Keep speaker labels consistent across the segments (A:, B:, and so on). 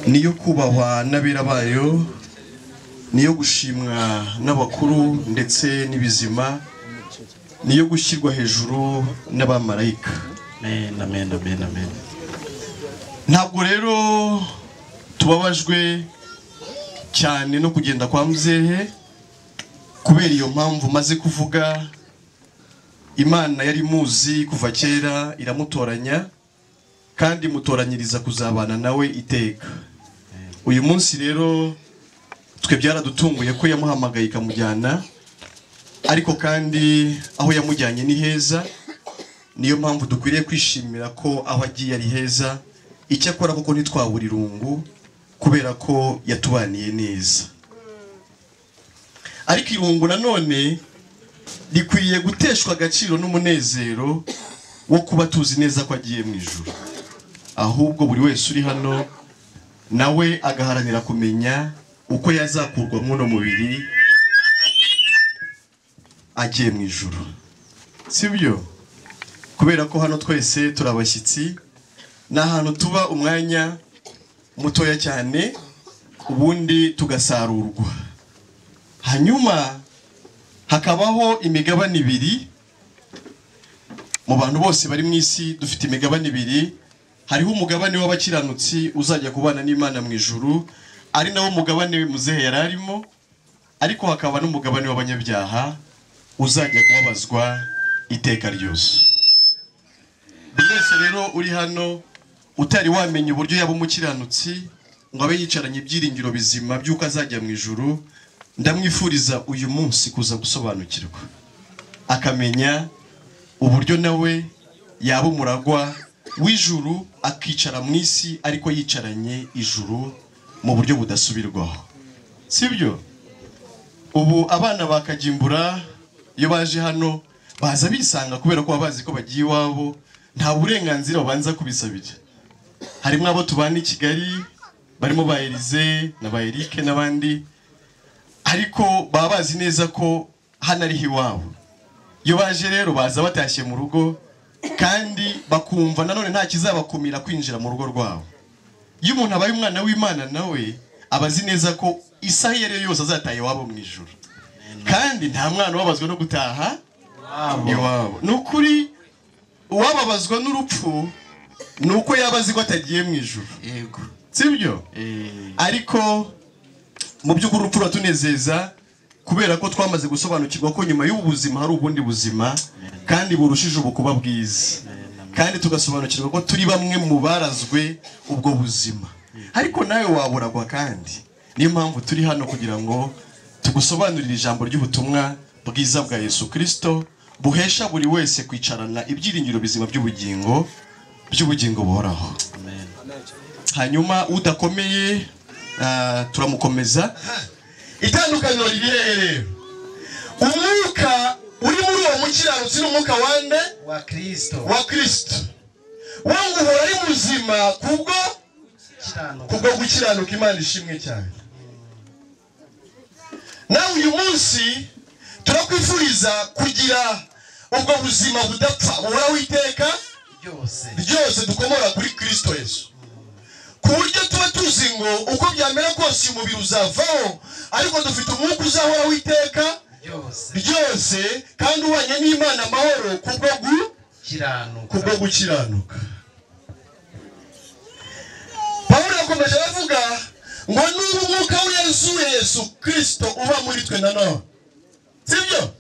A: Niyo kubahwa n'abera bayo, niyo gushimwa n'abakuru ndetse n'ibizima, niyo gushyirwa hejuru n'abamarayika.
B: Amen, amen, amen, amen.
A: Ntabwo rero tubabajwe cyane no kugenda kwa muzehe kubera iyo mpamvu maze kuvuga. Imana yari muzi kuva kera iramutoranya kandi mutoranyiriza kuzabana nawe iteka. Uyu munsi rero twe byaradutunguye ko yamuhamagaye ikamujyana, ariko kandi aho yamujyanye ni heza. Niyo mpamvu dukwiriye kwishimira ko aho agiye ari heza. Icyakora kuko ntitwabura irungu kubera ko yatubaniye neza. Ariko irungu nanone rikwiye guteshwa agaciro n'umunezero wo kuba tuzi neza ko agiye mu ijuru. Ahubwo buri wese uri hano nawe agaharanira kumenya uko yazakurwa mw'uno mubiri agiye mu ijuru, sibyo? Kubera ko hano twese turabashyitsi, ni ahantu tuba umwanya mutoya cyane ubundi tugasarurwa. Hanyuma hakabaho imigabane ibiri mu bantu bose bari mu isi. Dufite imigabane ibiri. Hariho umugabane w'abakiranutsi uzajya kubana n'Imana mu ijuru, ari nawo mugabane muzehe yari arimo, ariko hakaba n'umugabane w'abanyabyaha uzajya kubabazwa iteka ryose. Buri wese rero uri hano utari wamenya uburyo yaba umukiranutsi ngo abe yicaranye ibyiringiro bizima by'uko azajya mu ijuru, ndamwifuriza uyu munsi kuza gusobanukirwa, akamenya uburyo nawe yaba umuragwa w'ijuru, akicara mu isi ariko yicaranye ijuru mu buryo budasubirwaho, sibyo? Ubu abana ba Kagimbura iyo baje hano baza bisanga kubera ko bazi ko bagiye iwabo, nta burenganzira babanza kubisabira. Harimo abo tubana i Kigali barimo ba Elize na ba Eric n'abandi, ariko baba bazi neza ko hano ari iwabo. Iyo baje rero baza batashye mu rugo kandi bakumva nanone nta kizabakumira kwinjira mu rugo rwabo. Iyo umuntu abaye umwana w'Imana nawe aba azi neza ko isaha iyo ari yo yose azataha iwabo mu ijuru, kandi nta mwana ubabazwa no gutaha iwabo. Ni ukuri uwababazwa n'urupfu ni uko yaba azi ko atagiye mu ijuru,
B: Yego.
A: sibyo? Ariko mu by'ukuri urupfu ruratunezeza kubera ko twamaze gusobanukirwa ko nyuma y'ubu buzima hari ubundi buzima kandi burushije ubu kuba bwiza, kandi tugasobanukirwa ko turi bamwe mu barazwe ubwo buzima. Ariko nawe waburagwa, kandi niyo mpamvu turi hano kugira ngo tugusobanurire ijambo ry'ubutumwa bwiza bwa Yesu Kristo buhesha buri wese kwicarana ibyiringiro bizima by'ubugingo buhoraho.
B: Amen.
A: Hanyuma udakomeye turamukomeza. Itandukaniro riri hehe rero? Umwuka uri muri uwo mukiranutsi ni umwuka wande?
C: Wa Kristo.
A: Wa Kristo. We ngo uhora ari muzima kubwo gukiranuka. Imana ishimwe cyane. Nawe uyu munsi turakwifuriza kugira ubwo buzima budapfa buhoraho iteka ryose dukomora kuri Kristo Yesu, ku buryo tuba tuzi ngo uko byamera kose uyu mubiri uzavaho, ariko dufite umwuka uzahoraho iteka ryose kandi ubanye n'Imana amahoro kubwo gukiranuka. Pawulo yakomeje avuga ngo niba umwuka w'Yesu Yesu Kristo uba muri twe nanone, sibyo?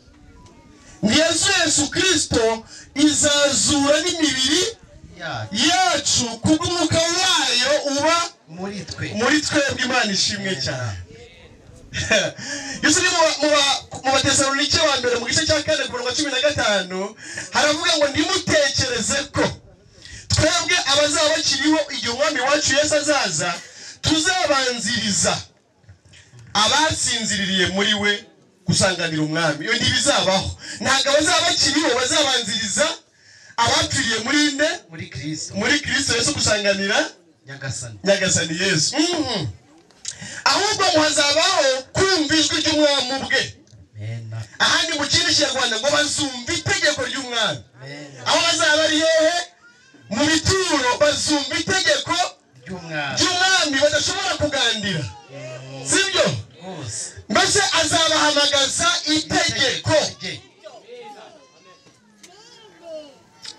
A: Ngo Yesu Kristo izazura n'imibiri yacu kubw'umwuka wayo uba muri twebwe. Imana ishimwe cyane. Yesu ni mu Batesalonike wa mbere mu gice cya 4 ku murongo wa 15 haravuga ngo ntimutekereze ko twebwe abazaba bakiriho igihe umwami wacu Yesu azaza tuzabanziriza abasinziririye muri we gusanganira umwami. Iyo ntibizabaho. Ntabwo abazaba bakiriho bazabanziriza abapfiriye muri nde?
C: Muri Kristo.
A: Muri Kristo Yesu gusanganira Nyagasani Yesu. Ahubwo hazabaho kumva ijwi ry'umwami ubwe. Ahandi mu kindi Kinyarwanda ngo bazumva itegeko ry'umwami. Aho bazaba ari hehe? Mu bituro bazumva itegeko ry'umwami badashobora kugandira, sibyo? Mbese azabahamagaza itegeko.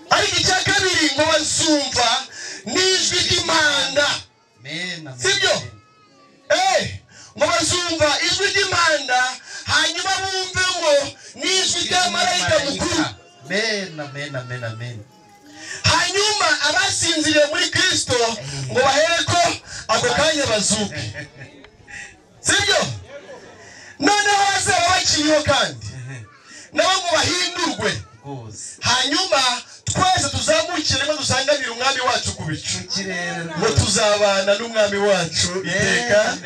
A: Ariko icya kabiri ngo bazumva n'ijwi ry'impanda, sibyo? Ngo bazumva ijwi ry'impanda, hanyuma bumve ngo n'ijwi rya marayika mukuru. Hanyuma abasinziriye muri Kristo ngo bahereko ako kanya bazuke, sibyo? Noneho bazaba bakiriho kandi nabo ngo bahindurwe, hanyuma twese tuzamukiremo dusanganire umwami wacu ku bicu, ngo tuzabana n'umwami wacu iteka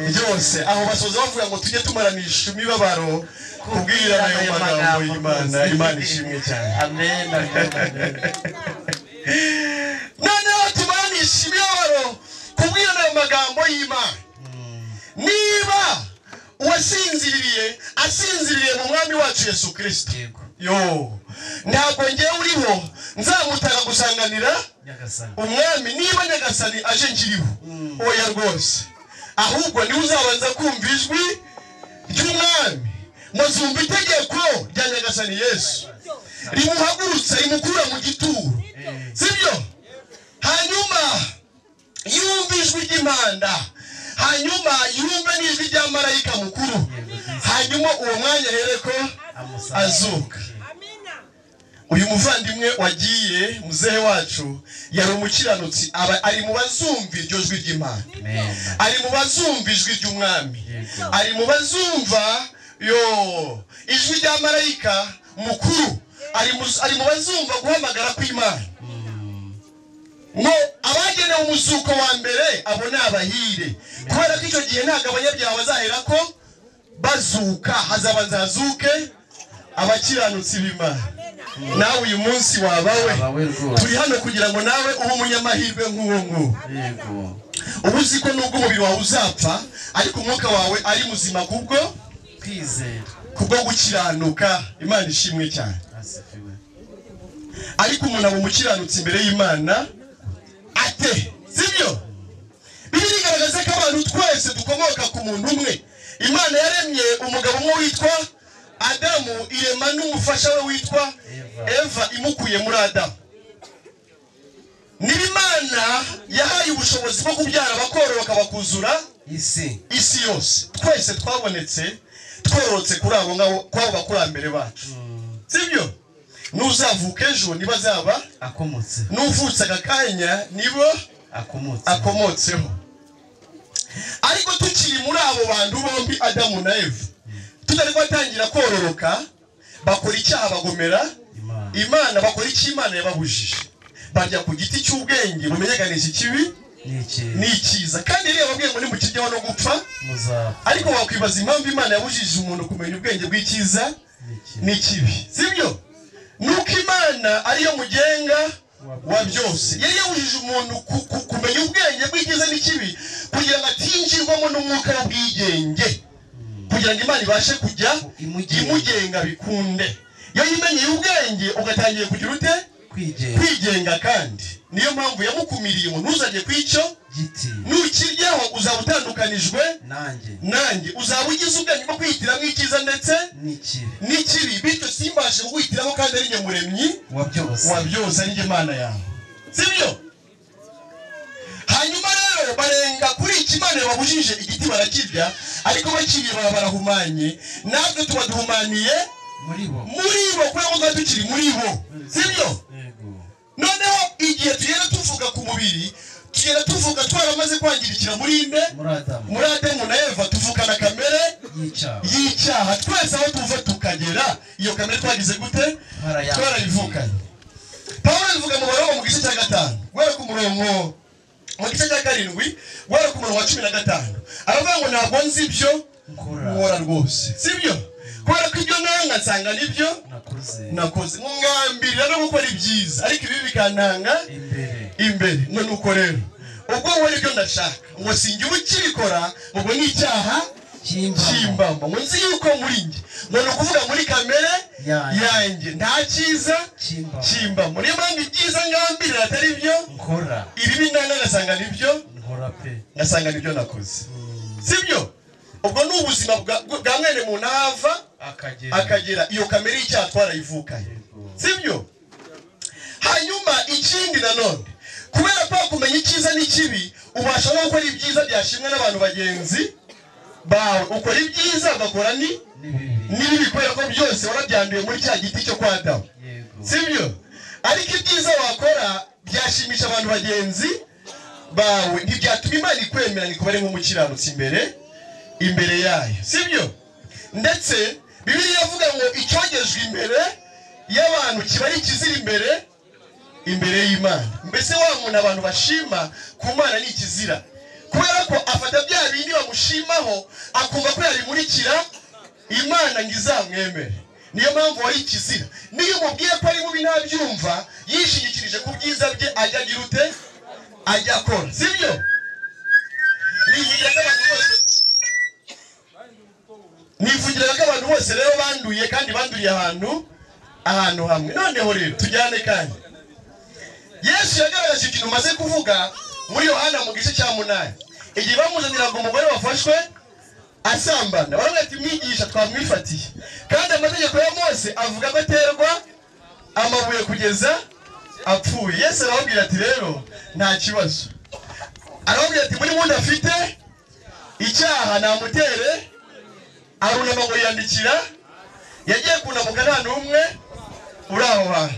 A: ryose. Aho basoza bavuga ngo tujye tumaranisha imibabaro kubwira ayo magambo y'Imana. Imana ishimwe cyane.
B: Amen.
A: Noneho tumaranisha imibabaro kubwira ayo magambo y'Imana. Niba uwasinziriye asinziriye mu mwami wacu Yesu Kristo, yo ntabwo ngewe uriho nzamutaka gusanganira umwami niba Nyagasani aje nkiriho. Oya rwose, ahubwo niwe uzabanza kumva ijwi ry'umwami, muzumva itegeko rya Nyagasani Yesu rimuhagurutsa rimukura mu gituro, sibyo? Hanyuma yumva ijwi ry'impanda, hanyuma yumve n'ijwi rya marayika mukuru, hanyuma uwo mwanya hereko azuka. Uyu muvandimwe wagiye, muzehe wacu, yari umukiranutsi, aba ari mu bazumva iryo jwi ry'Imana, ari mu bazumva ijwi ry'umwami, ari mu bazumva yo ijwi rya marayika mukuru, ari mu bazumva guhamagara kw'Imana. Ngo abagenewe umuzuko wa mbere abo ni abahire, kubera ko icyo gihe ntabwo abanyabyaha bazaherako bazuka, hazabanza hazuke abakiranutsi b'Imana. Nawe uyu munsi wabawe, turi hano kugira ngo nawe ube umunyamahirwe nk'uwo nguwo. Ubu uzi ko nubwo umubiri wawe uzapfa, ariko umwuka wawe ari muzima kubwo
B: kwizera,
A: kubwo gukiranuka. Imana ishimwe cyane. Ariko umuntu aba umukiranutsi imbere y'Imana ate? Sibyo? Bibiliya igaragaza ko abantu twese dukomoka ku muntu umwe. Imana yaremye umugabo umwe witwa Adamu, irema n'umufasha we witwa Eva, imukuye muri Adamu. Niba Imana yahaye ubushobozi bwo kubyara bakororoka bakuzura isi yose, twese twabonetse twororotse kuri abo ngabo, kwabo bakurambere bacu, sibyo? Nuzavuka ejo niba azaba
B: akomotse,
A: nuvutse aka kanya nibo akomotseho. Ariko tukiri muri abo bantu bombi Adamu na Eva, tutari batangira kororoka, bakora icyaha bagomera Imana, bakora icyo Imana yababujije, barya ku giti cy'ubwenge bumenyekanisha ikibi n'icyiza. Kandi rero yababwiye ngo nimukiryaho no gupfa. Ariko wakwibaza impamvu Imana yabujije umuntu kumenya ubwenge bw'icyiza n'ikibi, sibyo? Nuko Imana ariyo mugenga wa byose, yari yabujije umuntu kumenya ubwenge bw'icyiza n'ikibi kugira ngo atinjirwamo n'umwuka w'ubwigenge, kugira ngo Imana ibashe kujya imugenga bikunde. Iyo yimenyeye ubwenge ugatangiye kugira ute? Kwigenga. Kandi niyo mpamvu yamukumiriye ngo ntuzajye kwicyo
B: giti,
A: nukiryaho uzaba utandukanijwe nanjye, uzaba ugize ubwenge bwo kwihitiramo icyiza ndetse n'ikibi, bityo simbashe kuguhitiramo kandi ari njye muremyi wa byose, ari njye Imana yawe, sibyo? Hanyuma rero barenga kuri iki Imana yababujije igiti barakirya, ariko bakiriye baba barahumanye, natwe tuba duhumaniye
B: muri bo,
A: kubera ko twari tukiri muri bo, sibyo? Noneho igihe tugenda tuvuga ku mubiri, tugenda tuvuga twaramaze kwangirikira muri nde? Muri Adamu na Eva, tuvukana kamere y'icyaha. Twese aho tuva tukagera, iyo kamere twagize gute? Twarayivukanye. Pawulo abivuga mu Baroma mu gice cya 5, guhera ku murongo mu gice cya 7, guhera ku murongo wa 15, aravuga ngo ntabwo nzi ibyo nkora rwose, sibyo? Kubera ko ibyo nanga nsanga nibyo nakoze, ngambirira no gukora ibyiza, ariko ibi bikantanga imbere. None uko rero ubwo nkora ibyo ndashaka, ngo sinjye ukibikora, ubwo ni icyaha kimbamo. Ngo nzi yuko muri njye, ngo ni ukuvuga muri kamere yanjye nta cyiza kimbamo. Niyo mpamvu ibyiza ngambirira atari byo
B: nkora,
A: ibibi nanga ngasanga nibyo
B: Nkora pe.
A: Ngasanga nibyo nakoze. Sibyo? Ubwo ni ubuzima bwa mwene muntu ahava akagera iyo kamere y'icyaha twarayivukanye. Sibyo? Hanyuma ikindi nanone, kubera ko kumenya icyiza n'ikibi, ubasha no gukora ibyiza byashimwa n'abantu bagenzi bawe. Ukora ibyiza ugakora n'ibibi kubera ko byose warabyanduye muri cya giti cyo kwa Adamu. Sibyo? Ariko ibyiza wakora byashimisha abantu bagenzi bawe ntibyatuma Imana ikwemera ngo ikubare nk'umukiranutsi imbere yayo. Sibyo? Ndetse Bibiliya iravuga ngo icyogejwe imbere y'abantu kiba ari ikizira imbere y'Imana. Mbese wa muntu abantu bashima ku Mana ni ikizira, kubera ko afata bya bindi bamushimaho akumva ko yabimurikira Imana ngo izamwemere. Niyo mpamvu wari ikizira. Niyo umubwiye ko ari mubi ntabyumva, yishingikirije ku byiza bye ajya agira ute? Ajya akora. Sibyo? Nivugira ko abantu bose rero banduye kandi banduriye ahantu hamwe. Noneho rero tujyane kandi Yesu yagaragaje ikintu umaze kuvuga muri Yohana mu gice cya 8. Igihe bamuzaniraga umugore wafashwe asambana, baravuga ati mwigisha twamwifatiye, kandi amategeko ya Mose avuga ko aterwa amabuye kugeza apfuye. Yesu arababwira ati rero nta kibazo. Arababwira ati muri muntu afite icyaha namutere. Arunama ngo yandikira, yagiye kunamuka nta n'umwe uri aho hantu.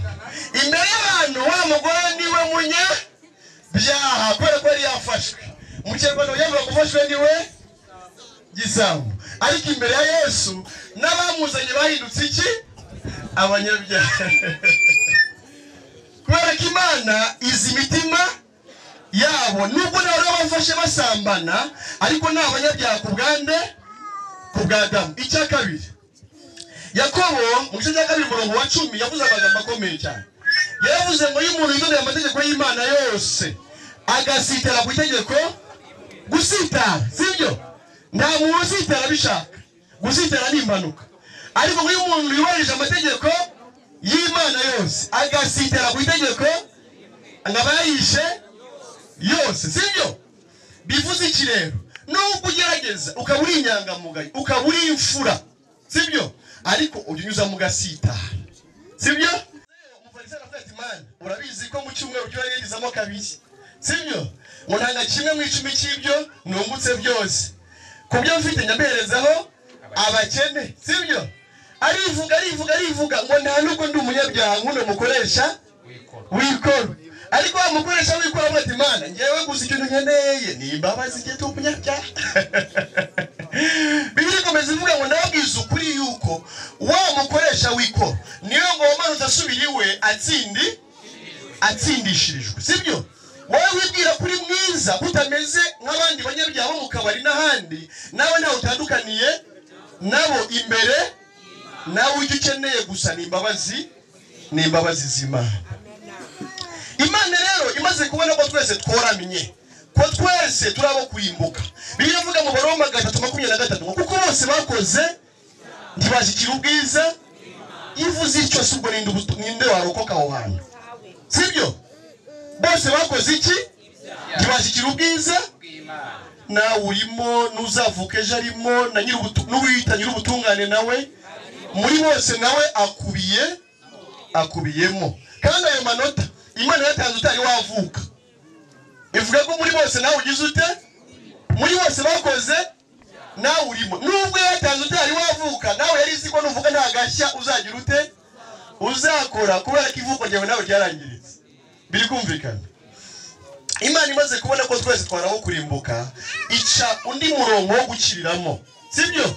A: Imbere y'abantu wa mugore niwe munyabyaha kubera ko yari yafashwe. Mu Kinyarwanda bavuga ngo ufashwe niwe gisambo. Ariko imbere ya Yesu n'abamuzanye bahindutse iki? Abanyabyaha. Kubera ko Imana izi imitima yabo, nubwo nabo bafashe basambana, ariko ni abanyabyaha ku bwande, ku bwa Adamu. Icya kabiri, Yakobo mu gice cya 2 umurongo wa 10 yavuze amagambo akomeye cyane. Yaravuze ngo iyo umuntu yitondeye amategeko y'Imana yose agasitara ku itegeko, gusitara, sibyo? Nta muntu usitara bishaka, gusitara ni impanuka. Ariko iyo umuntu yubahirije amategeko y'Imana yose agasitara ku itegeko, ngaba yayishe yose, sibyo? Bivuze iki rero? Nubwo ugerageza ukaba uri inyangamugayo, ukaba uri imfura, sibyo? Ariko ujya unyuza mu gasitara, sibyo? Umufarisayo aravuga ati Mana, urabizi ko mu cyumweru ujya urayerizamo kabiri, sibyo? Ngo ntanga kimwe mu 10 cy'ibyo nungutse byose, ku byo mfite nyabiherezaho abakene, sibyo? Arivuga arivuga arivuga ngo nta nubwo ndi umunyabyaha nkuno mukoresha wikoro. Ariko wa mukoresha wikoro avuga ati Mana, ngewe gusa ikintu nkeneye ni imbabazi njye ndi umunyabyaha. Bibiliya ikomeza ivuga ngo ndababwiza ukuri yuko wa mukoresha wikoro niyo ngo wamanutse asubira iwe atsindishirijwe, sibyo? Wowe wibwira kuri mwiza utameze nk'abandi banyabyaha bo mu kabari n'ahandi, nawe ntawe utandukaniye nabo imbere, nawe icyo ukeneye gusa ni imbabazi, ni imbabazi z'Imana. Imana rero imaze kubona ko twese tworamye, ko twese turabo kurimbuka. Bibiliya ivuga mu Baroma 3:23 ngo kuko bose bakoze ntibashyikira ubwiza. Ivuze icyo si ubwo ninde warokoka aho hantu, sibyo? Bose bakoze iki? Ntibashyikira ubwiza. Nawe urimo, n'uzavuka ejo arimo, na n'uwita nyir'ubutungane nawe muri bose nawe akubiyemo. Kandi ayo manota Imana yatanze utari wavuka, ivuga ko muri bose nawe ugize ute? Muri bose bakoze nawe urimo. Nubwo yatanze utari wavuka, nawe yari izi ko nuvuga nta gashya uzagira ute? Uzakora, kubera ko ivuko ryawe nawe ryarangiritse. Biri kumvikana? Imana imaze kubona ko twese twaraho kurimbuka, ica undi murongo wo gukiriramo, sibyo?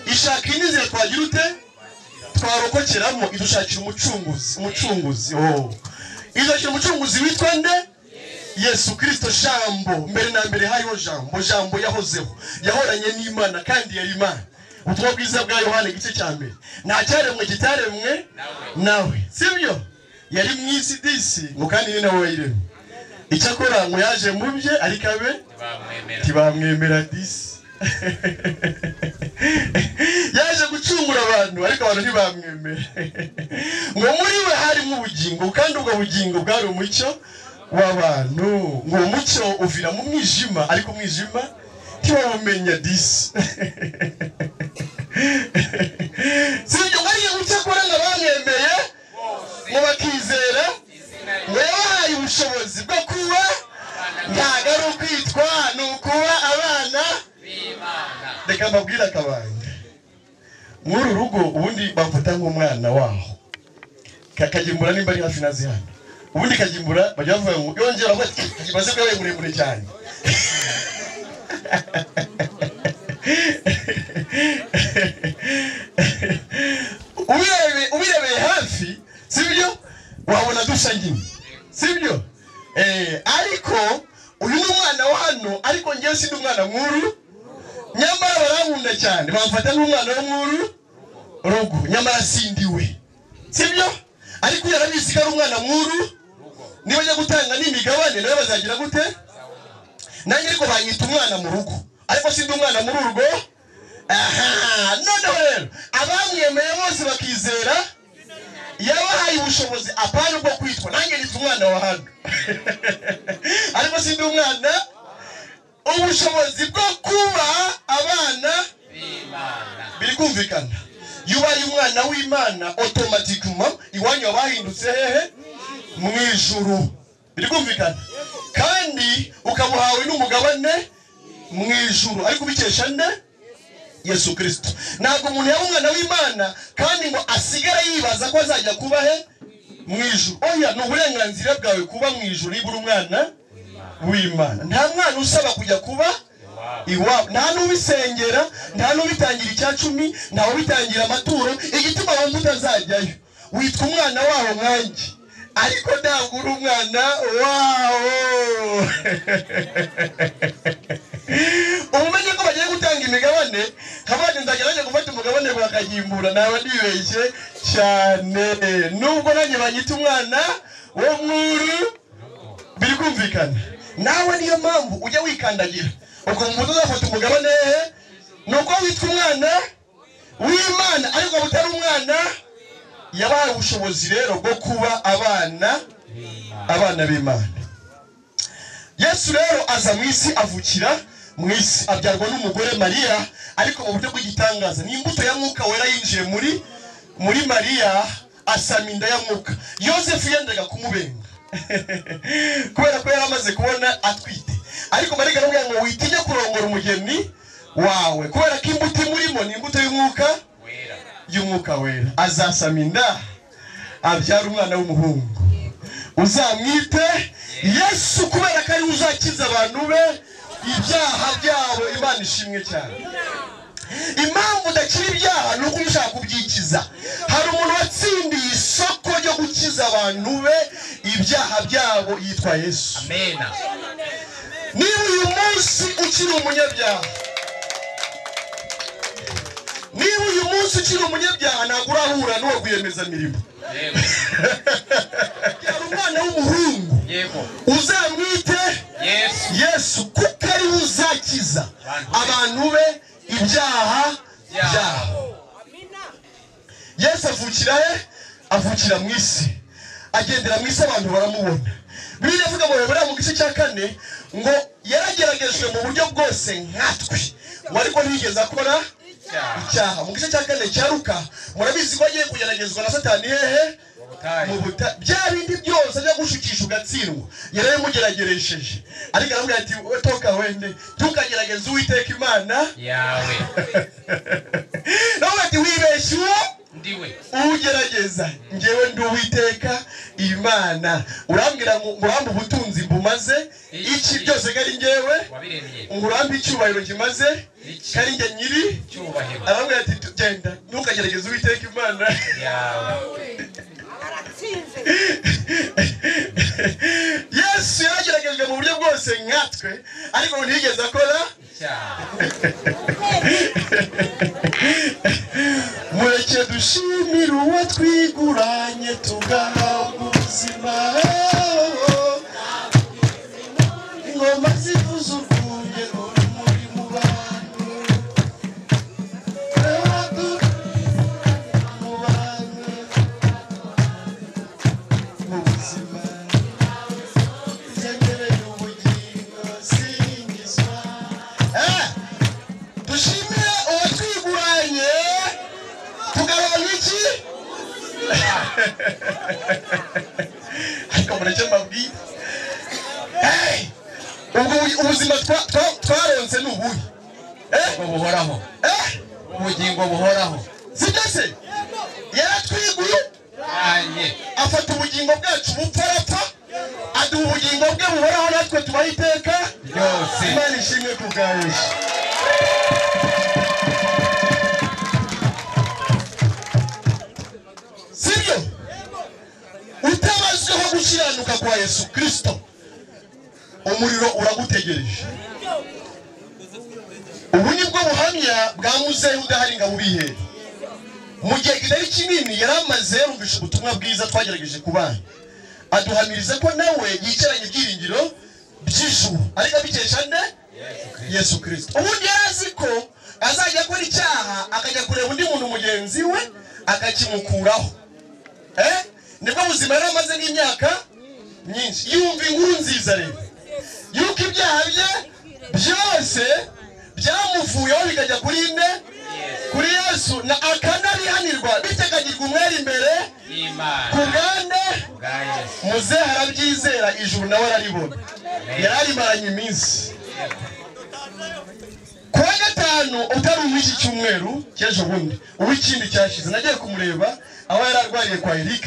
A: Ishaka indi nzira twagira ute? Twarokokeramo. Idushakira umucunguzi, umucunguzi. Oh, idushakira umucunguzi witwa nde? Yesu Kristo. Jambo, mbere na mbere hariho Jambo, Jambo yahozeho, yahoranye n'Imana kandi yari Imana. Ubutumwa bwiza bwa Yohana igice cya 1. Nta cyaremwe kitaremwe nawe, sibyo? Yari mu isi disi ngo kandi ni nawe wayiremye. Icyakora ngo yaje mu bye ariko abe ntibamwemera disi. Yaje gucungura abantu ariko abantu ntibamwemera. Ngo muri we harimo ubugingo, kandi ubwo bugingo bwari umucyo w'abantu. Ngo umucyo uvira mu mwijima, ariko umwijima ntiwawumenya disi. Sibyo ngariye gucyakora ngo abamwemeye ngo bakizera ngo yabahaye ubushobozi bwo kuba, ntabwo ari ukwitwa, ni ukuba abana
B: b'Imana.
A: Reka mbabwire akabanga. Muri uru rugo ubundi bamfata nk'umwana waho. Kagimbura nimba ari hafi nazi hano. Ubundi Kagimbura bajya bavuga ngo yongera bati Kagimbura se yabaye muremure cyane. Ubirebeye hafi, sibyo? Wabona dusa nyine. Sibyo? Ariko uyu ni umwana wa hano, ariko ngewe sindi umwana nkuru. Nyamara barankunda cyane, bamfata nk'umwana wo nkuru rugo, nyamara sindiwe. Sibyo? Ariko yarabizi ko ari umwana nkuru, niba ajya gutanga n'imigabane nawe bazagira gute? Nanjye ariko banyita umwana mu rugo, ariko sindi umwana muri urwo. Aha, noneho rero abamwemeye bose bakizera yabahaye ubushobozi apana ubwo kwitwa. Nanjye nitwa umwana wa hano ariko sindi umwana. Ubushobozi bwo kuba abana
B: b'Imana.
A: Biri kumvikana. Iyo ubaye umwana w'Imana automatiquement iwanyu wabahindutse hehe? Mu ijuru. Biri kumvikana. Kandi ukabuhawe n'umugabane mu ijuru, ariko ubikesha nde? Yesu Kristo. Ntabwo umuntu yaba umwana w'Imana kandi ngo asigara yibaza ko azajya kuba he? Mu ijuru. Oya, ni uburenganzira bwawe kuba mu ijuru niba uri umwana w'Imana. Nta mwana usaba kujya kuba iwabo, nta n'ubisengera, nta n'ubitangira icya cumi, nta ubitangira amaturo. Igituma wumva utazajyayo, witwa umwana waho nkanjye, ariko ntabwo uri umwana wawo. Ubumenye ko bagiye gutanga imigabane, nkabandi nzajya bajya gufata umugabane bakagimbura, naba nibeshye cyane. Nubwo nanjye banyita umwana wo mwuru, biri kumvikana. Nawe niyo mpamvu ujya wikandagira ukumva utazafata umugabane hehe? Nuko witwa umwana w'Imana ariko utari umwana. Yabahaye ubushobozi rero bwo kuba abana b'Imana. Yesu rero aza mu isi, avukira mu isi, abyarwa n'umugore Mariya, ariko mu buryo bw'igitangaza. Ni imbuto ya Mwuka Wera yinjiye muri Mariya, asama inda ya Mwuka. Yosefu yendaga kumubenga kubera ko yari amaze kubona atwite, ariko Mariya aramubwira ngo witinye kurongora umugeni wawe, kubera ko imbuto imurimo ni imbuto y'Umwuka
B: Wera.
A: y'Umwuka Wera. Azasama inda abyara umwana w'umuhungu, uzamwite Yesu, kubera ko ari we uzakiza abantu be ibyaha byabo. Imana ishimwe cyane. Impamvu udakira ibyaha ni uko ushaka kubyikiza. Hari umuntu watsindiye isoko ryo gukiza abantu be ibyaha byabo, yitwa Yesu.
B: Amena.
A: Niba uyu munsi ukiri umunyabyaha, niba uyu munsi ukiri umunyabyaha, ntabwo urahura n'uwo rwiyemezamirimo.
B: Yego.
A: Yari umwana w'umuhungu,
B: Yego.
A: uzamwite
B: Yesu.
A: Yesu, kuko ari we uzakiza abantu be ibyaha byabo. Yesu avukira he? Avukira mu isi, agendera mu isi, abantu baramubona. Bibiliya ivuga mu Baheburayo mu gice cya 4 ngo yarageragejwe mu buryo bwose nkatwe, ngo ariko ntiyigeze akora icyaha. Mu gice cya 4 cya Luka murabizi ko agiye kugeragezwa na Satani hehe? Mu butayu. Bya bindi byose ajya gushukisha ugatsindwa, yarabimugerageresheje, ariko aramubwira ati toka wende, ntukagerageze Uwiteka Imana
B: yawe.
A: Nawe ati wibeshye uwo
B: ndiwe
A: ugerageza, ngewe ndi Uwiteka Imana. Urambwira ngo urambe ubutunzi mbumaze iki byose kari ngewe,
B: wabiremye,
A: ngo urambe icyubahiro kimaze kari nge nyiri
B: icyubahiro.
A: Aramubwira ati genda, ntukagerageze Uwiteka Imana
B: yawe.
A: Yesu yarageragejwe mu buryo bwose nkatwe, ariko ntiyigeze akora
B: icyaha.
A: Mureke dushimire uwo twiguranye tugahabwa ubuzima. Ingoma zivuza urwunge rw'urumuri mu bantu, mu bantu, mu buzima. Ariko mureke mbabwire, ubwo ubuzima twaronse ni ubuhe?
B: Buhoraho. Ubugingo buhoraho.
A: Sibyo se? Yaratwiguye afata ubugingo bwacu bupfa arapfa, aduha ubugingo bwe buhoraho, natwe tubaho iteka
B: ryose.
A: Imana ishimwe ku bwa Yesu. Sibyo? Utabazweho gukiranuka kwa Yesu Kristo, umuriro uragutegereje. Ubu nibwo buhamya bwa muzehe udahari ngo abubihere. Mu gihe kitari kinini yari amaze yarumvisha ubutumwa bwiza twagerageje kubana, aduhamiriza ko nawe yicaranye ibyiringiro by'ijuru, ariko abikesha nde? Yesu Kristo. Ubundi yari azi ko azajya akora icyaha akajya kureba undi muntu mugenzi we akakimukuraho. Nibwo buzima yari amaze nk'imyaka myinshi. Yumva inkuru nziza rero yuko ibyaha bye byose byamuvuyeho bikajya kuri nde? Kuri Yesu, na akanabihanirwa biteganyirwa umwere imbere ku bwande. Muzehe arabyizera, ijuru nawe araribona, yararimaranye iminsi. Kuwa gatanu utari uw'iki cyumweru cy'ejo bundi, uw'ikindi cyashize, nagiye kumureba aho yari arwariye kwa Eric,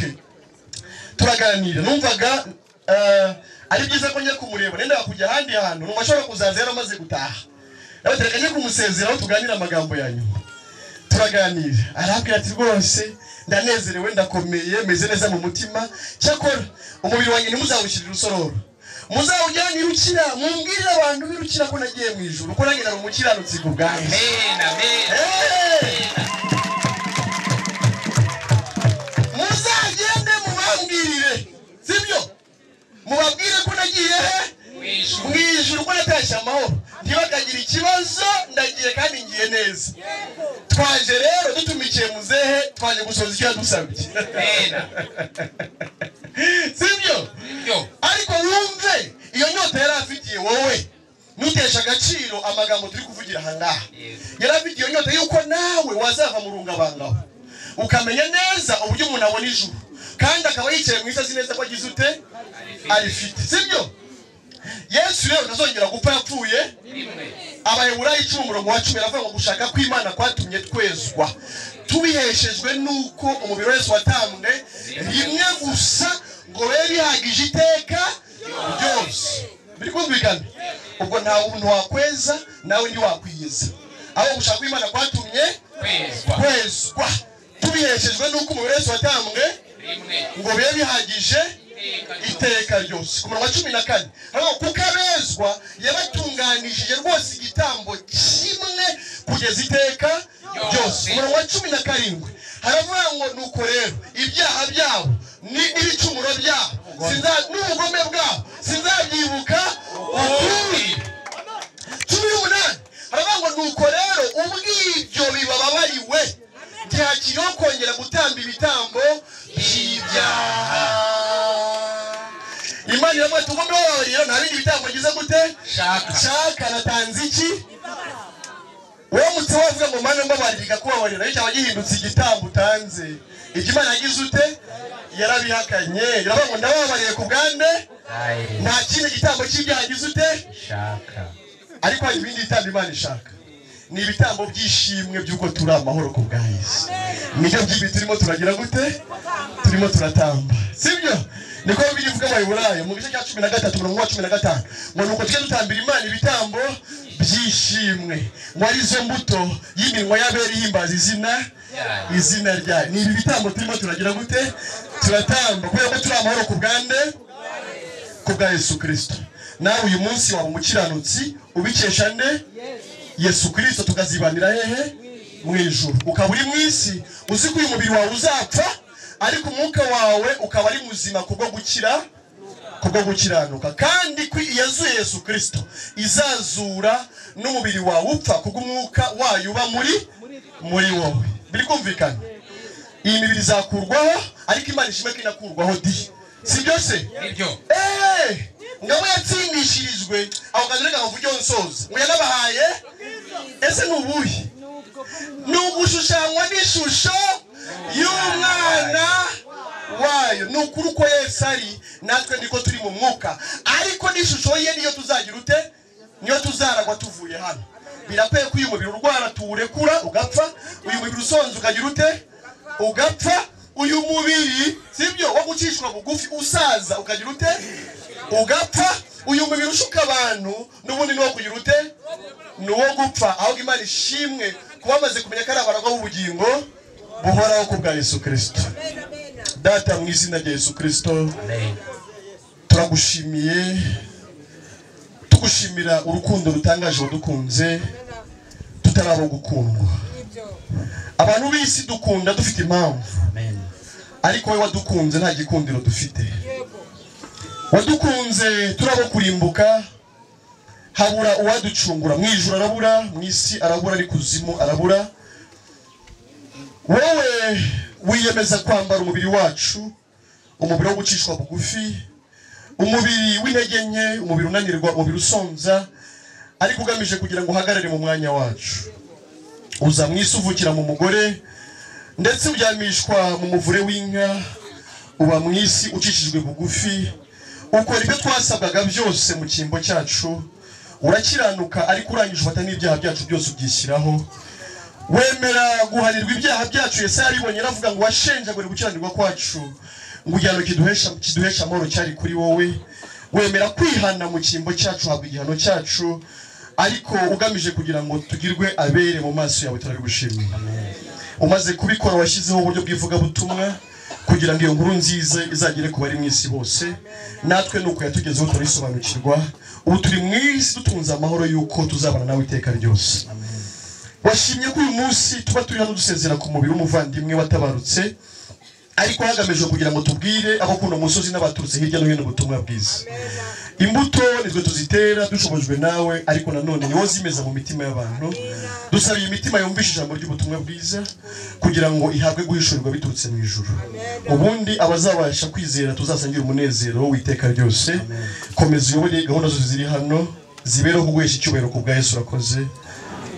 A: turaganira. Numvaga ari byiza ko njya kumureba, nendaga kujya ahandi hantu, numva ashobora kuzaza yaramaze gutaha. Nabatereka njye kumusezeraho tuganira amagambo ya nyuma. Turaganira, arabwira ati rwose ndanezerewe, ndakomeye, meze neza mu mutima, cyakora umubiri wanjye ntimuzawushyirire urusororo, muzawujyane irukira, mumbwirire abantu b'irukira ko nagiye mu ijuru, ko nanjye nari umukiranutsi ku bwa Yesu.
B: Amen, amen.
A: Muzagende mubambwirire, sibyo? Mubabwire ko nagiye he? Mu ijuru, ko natashye amahoro, ntibakagira ikibazo, ndagiye kandi ngiye neza. Twaje rero dutumikiye muzehe, twaje gusoza icyo yadusabye. Sibyo? Ariko wumve iyo nyota yari afitiye wowe, nutesha agaciro amagambo turi kuvugira aha ngaha. Yari afitiye iyo nyota yuko nawe wazava mu rungabangabo, ukamenya neza uburyo umuntu abona ijuru, kandi akaba yicaye mu isi azi neza ko agize ute arifite. Sibyo? Yesu rero ntazongera gupfa, yapfuye. Abaheburayo 10 umurongo wa 10 aravuga ngo gushaka kw'Imana kwatumye twezwa, tubiheshejwe nuko umubiri wa Yesu watambwe rimwe gusa ngo bibe bihagije iteka ryose. Biri kumvikana? Ubwo nta muntu wakweza nawe ntiwakwiyeza, aho gushaka kw'Imana kwatumye kwezwa, tubiheshejwe nuko umubiri wa Yesu watambwe ngo bibe bihagije iteka ryose. Ku murongo wa 14 kuko abezwa yabatunganishije rwose igitambo kimwe kugeza iteka ryose. Ku murongo wa 17 haravuga ngo nuko rero ibyaha byabo n'ibicumuro byabo n'ubugome bwabo sinzabyibuka ukundi. 18 haravuga ngo nuko rero ubw'ibyo bibababariwe ntihakiriho kongera gutamba ibitambo by'ibyaha. Imana iravuga ati ubwo mbababarira nta bindi bitambo ngize gute? Shaka natanze iki? Wowe mutse wavuga ngo Mana mbabarira, ikakubabarira, ariko cyaba gihindutse igitambo utanze. Ibyo Imana yagize ute? Yarabihakanye. Iravuga ngo ndababariye ku bwande, nta kindi gitambo cy'ibyaha ngize ute?
B: Shaka.
A: Ariko hari ibindi bitambo Imana ishaka, ni ibitambo by'ishimwe by'uko turi amahoro ku bwa Yesu. Nibyo by'ibi turimo turagira gute? Turimo turatamba. Sibyo? Niko Bibiliya ivuga mu Baheburayo mu gice cya 13 umurongo wa 15 ngo nuko tujye dutambira Imana ibitambo by'ishimwe, ngo arizo mbuto y'iminwa y'abera ihimbaza izina ryayo. Ni ibi bitambo turimo turagira gute? Turatamba kubera ko turi amahoro ku bwande, ku bwa Yesu Kristo. Nawe uyu munsi waba umukiranutsi ubikesha nde? Yesu Kristo. Tukazibanira hehe? Mu ijuru. Ukaba uri mu isi uzi ko uyu mubiri wawe uzapfa, ariko umwuka wawe ukaba ari muzima kubwo gukira, kubwo gukiranuka. Kandi ko yazuye Yesu Kristo izazura n'umubiri wawe upfa kubwo umwuka wayo uba muri wowe. Biri kumvikana? Iyi mibiri izakurwaho, ariko Imana ishimwe ko inakurwaho di. Sibyo se?
B: Nibyo.
A: Ngabo yatsindishirijwe aho kazi reka mvuge nsoza. Ngo yanabahaye ese ni ubuhe? Ni ugushushanywa n'ishusho y'umwana Ukuri uko Yesu ari natwe niko turi mu mwuka, ariko n'ishusho ye niyo tuzagira ute, niyo tuzaragwa tuvuye hano. Birakwiye ko uyu mubiri urwara tuwurekura ugapfa, uyu mubiri usonza ukagira ute, ugapfa, uyu mubiri sibyo wo gucishwa bugufi usaza ukagira ute, ugapfa, uyu mubiri ushuka abantu n'ubundi niwo kugira ute, nuwo gupfa. Ahubwo Imana ishimwe kuba bamaze kumenya ko ari abaragwa b'ubugingo buhoraho ku bwa Yesu Kristo. Data, mu izina rya Yesu Kristo turagushimiye, tugushimira urukundo rutangaje wadukunze tutarabo gukundwa. Abantu b'isi dukunda dufite impamvu, ariko wowe wadukunze nta gikundiro dufite. Wadukunze turabo kurimbuka, habura uwaducungura. Mu ijuru arabura, mu isi arabura, ari kuzimu arabura. Wowe wiyemeza kwambara umubiri wacu, umubiri wo gucishwa bugufi, umubiri w'intege nke, umubiri unanirwa, umubiri usonza, ariko ugamije kugira ngo uhagarare mu mwanya wacu. Uza mu isi uvukira mu mugore, ndetse uryamishwa mu muvure w'inka, uba mu isi ucishijwe bugufi, ukora ibyo twasabwaga byose mu cyimbo cyacu, urakiranuka ariko urangije ufata n'ibyaha byacu byose ubyishyiraho, wemera guhanirwa ibyaha byacu. Yesaya yaribonye aravuga ngo washenjagure gukiranirwa kwacu, ngo igihano kiduhesha amahoro cyari kuri wowe. Wemera kwihana mu cyimbo cyacu, habwa igihano cyacu, ariko ugamije kugira ngo tugirwe abere mu maso yawe. Turabigushimiye. Umaze kubikora washyizeho uburyo bw'ivugabutumwa kugira ngo iyo nkuru nziza izagere ku bari mu isi bose. Natwe nuko yatugezeho turisobanukirwa. Ubu turi mu isi dutunze amahoro yuko tuzabana nawe iteka ryose. Washimye ko uyu munsi tuba turi hano dusezera ku mubiri w'umuvandimwe watabarutse, ariko hagamijwe kugira ngo tubwire abo kuno musozi n'abaturutse hirya no hino ubutumwa bwiza. Imbuto nitwe tuzitera dushobojwe nawe, ariko nanone niwo zimeza mu mitima y'abantu. Dusabiye imitima yumvishe ijambo ry'ubutumwa bwiza kugira ngo ihabwe guhishurirwa biturutse mu ijuru. Ubundi abazabasha kwizera tuzasangira umunezero w'iteka ryose. Komeza uyobore gahunda zose ziri hano, zibereho kuguhesha icyubahiro ku bwa Yesu. Urakoze,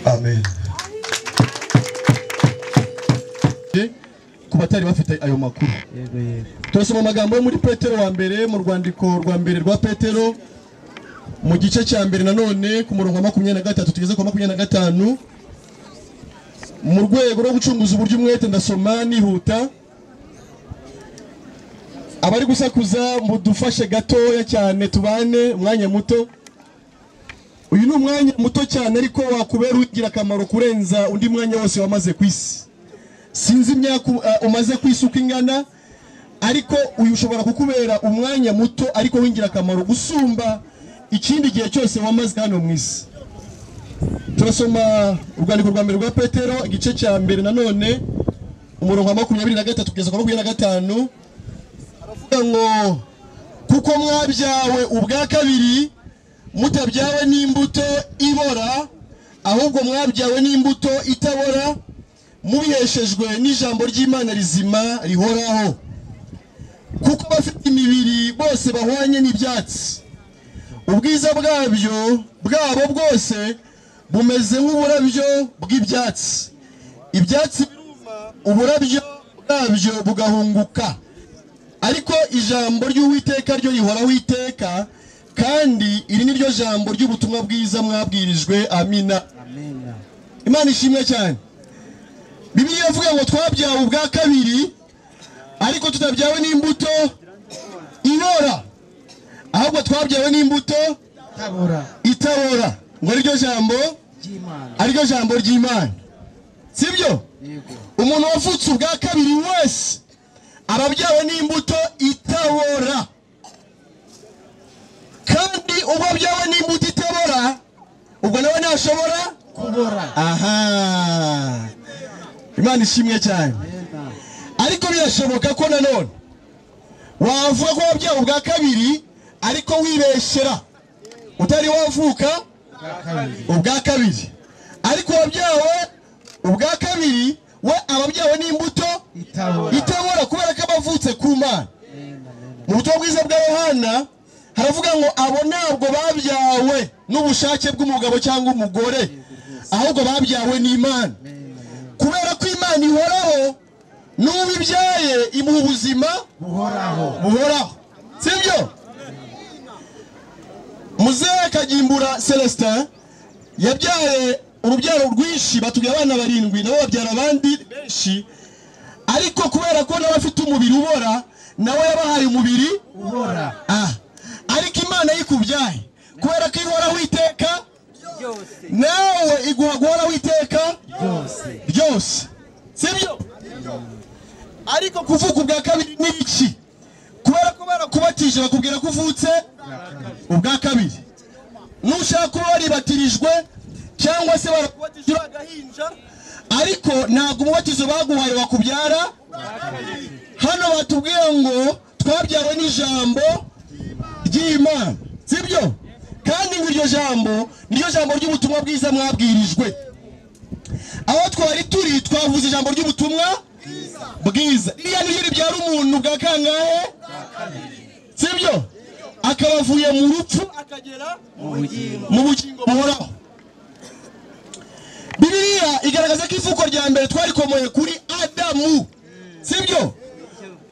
A: amen. Ku batari bafite ayo makuru, turasoma amagambo yo muri Petero wa mbere, mu rwandiko rwa mbere rwa Petero mu gice cya mbere nanone ku murongo wa 23 tugeze ku 25. Mu rwego rwo gucunguza uburyo umwete ndasoma nihuta. Abari gusakuza mudufashe gatoya cyane, tubane umwanya muto. Uyu ni umwanya muto cyane ariko wakubera ugira akamaro kurenza undi mwanya wose wamaze ku isi. Sinzi imyaka umaze kwisuka ingana, ariko uyu ushobora kukubera umwanya muto ariko wingira akamaro gusumba ikindi gihe cyose wamaze hano mu isi. Turasoma urwandiko rwa mbere rwa Petero igice cya mbere nanone umurongo wa 23 kugeza ku 25. Aravuga ngo kuko mwabyawe ubwa kabiri, mutabyawe n'imbuto ibora, ahubwo mwabyawe n'imbuto itabora, mubiheshejwe n'ijambo ry'Imana rizima rihoraho. Kuko bafite imibiri bose bahwanye n'ibyatsi, ubwiza bwabyo bwabo bwose bumeze nk'uburabyo bw'ibyatsi. Ibyatsi biruma, uburabyo bwabyo bugahunguka, ariko ijambo ry'Uwiteka ryo rihoraho iteka, kandi iri ni ryo jambo ry'ubutumwa bwiza mwabwirijwe. Amina. Imana ishimwe cyane. Bibiliya ivuga ngo twabyawe ubwa kabiri, ariko tutabyawe n'imbuto ibora, ahubwo twabyawe n'imbuto itabora, ngo ariryo jambo, ariryo jambo ry'Imana. Sibyo? Umuntu wavutse ubwa kabiri wese ababyawe n'imbuto itabora, kandi ubwo abyawe n'imbuto itabora, ubwo nawe ntashobora kubora. Aha, Imana ishimwe cyane. Ariko birashoboka ko nanone wavuga ko wabyawe ubwa kabiri ariko wibeshera, utari wavuka ubwa kabiri. Ariko wabyawe ubwa kabiri we ababyawe n'imbuto itabora, kubera ko abavutse ku Mana. Mu butumwa bwiza bwa Yohana haravuga ngo abo ntabwo babyawe n'ubushake bw'umugabo cyangwa umugore, ahubwo babyawe n'Imana. Kubera ko Imana ihoraho, N'uwo ibyaye imuha ubuzima buhoraho. Sibyo? Muzehe Kagimbura Celestin yabyaye urubyaro rwinshi, batubwiye abana 7, nabo babyara abandi benshi, ariko kubera ko nawe afite umubiri ubora, nawe yabahaye umubiri ubora. Ariko Imana yikubyaye kubera ko ihoraho iteka nawe iguha guhoraho iteka ryose. Sibyo? Ariko kuvuka ubwa kabiri ni iki? Kubera ko barakubatije bakubwira ko uvutse ubwa kabiri. Nushaka kuba waribatirijwe cyangwa se barakubatije uri agahinja, ariko ntabwo umubatizo baguhaye wakubyara. Hano batubwiye ngo twabyawe n'ijambo ry'Imana. Sibyo? Kandi ngo iryo jambo niryo jambo ry'ubutumwa bwiza mwabwirijwe. Aho twari turi twavuze ijambo ry'ubutumwa bwiza. Iriya niryo ribyara umuntu bwa kangahe? Sibyo? Akaba avuye mu rupfu akagera mu bugingo buhoraho. Bibiliya igaragaza ko ivuko rya mbere twarikomoye kuri Adamu. Sibyo?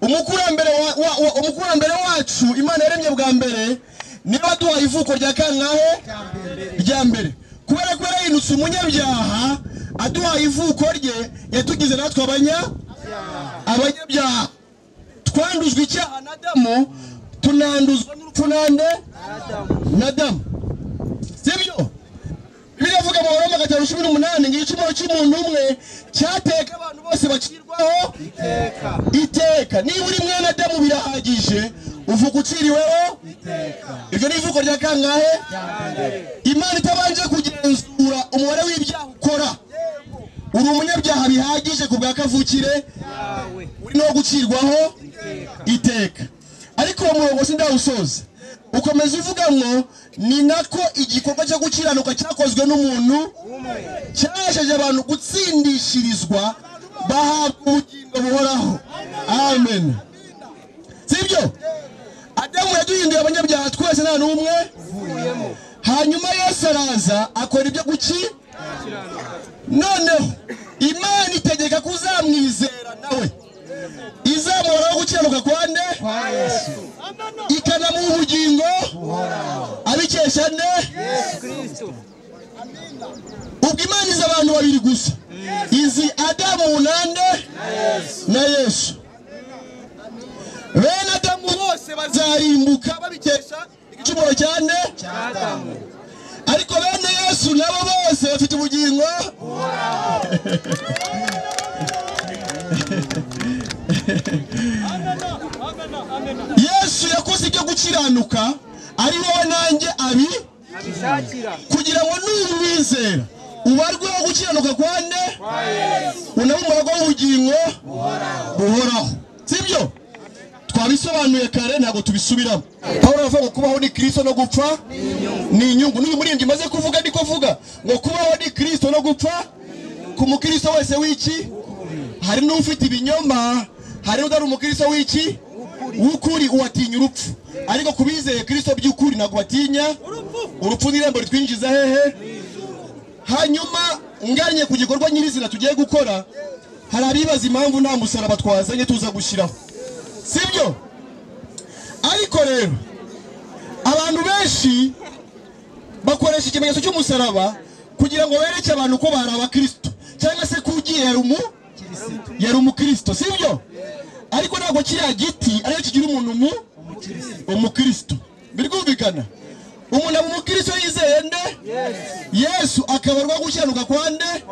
A: Umukurambere wacu Imana yaremye bwa mbere niwe waduhaye ivuko rya kangahe? Rya mbere. Kubera ko yarahindutse umunyabyaha aduhaye ivuko rye, yatugize natwe abanyabyaha. Twandujwe icyaha na Adamu, tunanduzwa n'urupfu nande? Na Adamu. Sibyo? Bibiliya ivuga mu Baroma 5:18 ngo igicumuro cy'umuntu umwe cyateka abantu bose bacirwaho iteka. Niba uri mwene Adamu birahagije, uvuka uciriweho iteka. Iryo ni ivuko rya kangahe? Imana itabanje kugenzura umubare w'ibyaha ukora, uri umunyabyaha bihagije ku bwa kavukire, uri no gucirwaho iteka. Ariko uwo murongo sindawusoza, ukomeza uvuga ngo ni nako igikorwa cyo gukiranuka cyakozwe n'umuntu cyahesheje abantu gutsindishirizwa bahabwa ubugingo buhoraho. Amen. Sibyo? Adamu yaduhinduye abanyabyaha twese nta n'umwe. Hanyuma Yesu araza akora ibyo guki. Noneho Imana itegeka ko uzamwizera nawe izamuhoraho gukiranuka kwa nde? Ikanamuha ubugingo abikesha nde? Ubwo Imana izi abantu babiri gusa, izi Adamu nande? Na Yesu. Bene Adamu bose bazarimbuka babikesha igicumuro cya nde? Ariko bene Yesu nabo bose bafite ubugingo. Yesu yakoze ibyo gukiranuka ari wowe nanjye abi kugira ngo numwizera ubarweho gukiranuka kwa nde? Unabe umuragwa w'ubugingo buhoraho. Sibyo? Twabisobanuye kare ntabwo tubisubiramo. Pawulo aravuga ngo kubaho ni Kristo no gupfa ni inyungu. N'uyu muririmbyi maze kuvuga niko avuga ngo kubaho ni Kristo no gupfa ku mukristo wese w'iki? Hari n'ufite ibinyoma, hari n'utari umukristo w'iki? W'ukuri, uwatinya urupfu. Ariko kubizeye Kristo by'ukuri ntabwo batinya urupfu. Ni irembo ritwinjiza hehe? Hanyuma nganye ku gikorwa nyirizina tugiye gukora, hari abibaza impamvu nta musaraba twazanye tuza gushyiraho. Sibyo? Ariko rero abantu benshi bakoresha ikimenyetso cy'umusaraba kugira ngo bereke abantu ko bari abakristo cyangwa se ko ugiye yari umukristo. Sibyo? Ariko ntabwo kiriya giti ariyo kigira umuntu umukristo. Birumvikana? Umuntu aba umukristo yizeye nde? Yesu. Akabarwa gukiranuka kwa nde?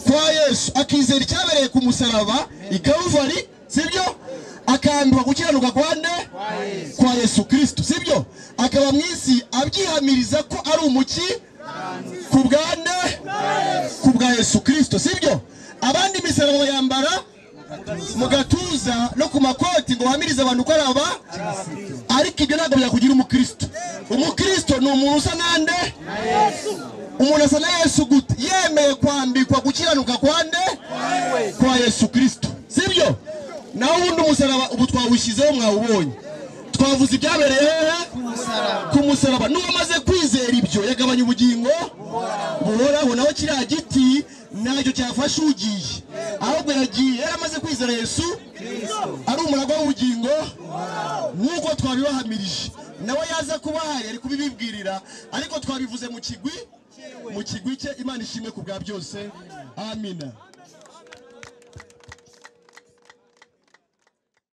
A: Kwa Yesu. Akizera icyabereye ku musaraba i Kaluvari. Sibyo? Akambikwa gukiranuka kwa nde? Kwa Yesu Kristo. Sibyo? Akaba mu isi abyihamiriza ko ari umuki ku bwa nde? Ku bwa Yesu Kristo. Sibyo? Abandi imisaraba yambara mu gatuza no ku makoti ngo bahamirize abantu ko ari aba, ariko ibyo ntabwo byakugira umukristo. Umukristo ni umuntu usa nande? Umuntu asa na Yesu gute? Yemeye kwambikwa gukiranuka kwa nde? Kwa Yesu Kristo. Sibyo? Naho ubundi umusaraba ubu twawushyizeho mwawubonye. Twavuze ibyabereye hehe? Ku musaraba. N'uwamaze kwizera ibyo yagabanya ubugingo buhoraho. Naho kiriya giti ntacyo cyafasha ugiye. Ahubwo yagiye yaramaze kwizera Yesu ari umuragwa w'ubugingo, nk'uko twabibahamirije. Nawe yaza kuba ahari ari kubibibwirira, ariko twabivuze mu kigwi, mu kigwi cye. Imana ishimwe ku bwa byose. Amina.